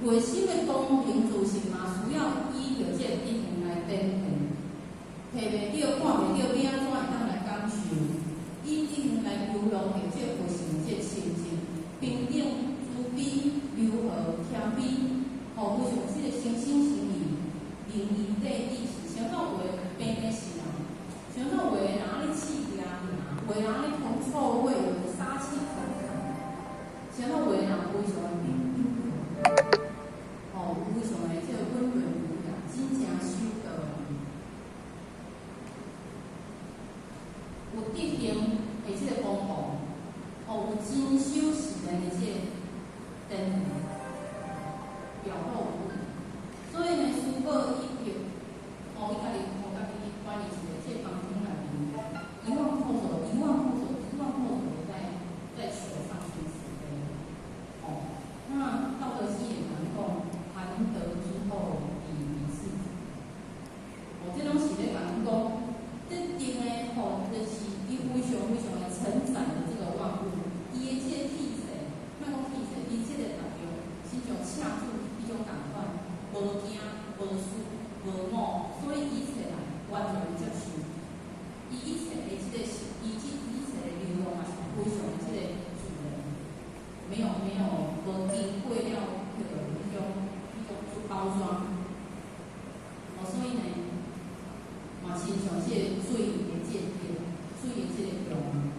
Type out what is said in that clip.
內心的光明自信嘛，需要依著這個德行來展現。提袂著，看袂著，欲按怎會當來感受？以德行來流露著這個佛性的這個清淨、平等、慈悲、柔和、謙卑，吼，非常這個誠心誠意、仁義禮智信，啥物有的平的是人，啥物有的人按呢刺行，有的人按呢銅臭味，有的殺氣騰騰，啥物有的人非常的平平和，吼，非常的這個溫潤儒雅，真正修道。有德行的這個公僕，吼，有真修實練的這個展現，表露無遺。所以呢，師父伊就，吼，伊家己予家己去管理一個這個房間內面，一萬叩首，一萬叩首，一萬叩首的在求上師慈悲。哦，那道德經也講講，含德之後，彼彼是。哦，這攏是咧講講，這德呢，吼，就是伊非常非常的承載著這個萬物，伊的這個氣勢，莫講氣勢，伊這個力量，親像赤子彼種仝款，無驚、無輸、無我，所以一切來完全接受。伊一切的這個是，伊這一切的流動嘛是非常的這個自然，沒有沒有無經過了彼種包裝。哦，所以呢，嘛親像這個水的這個水的這個量。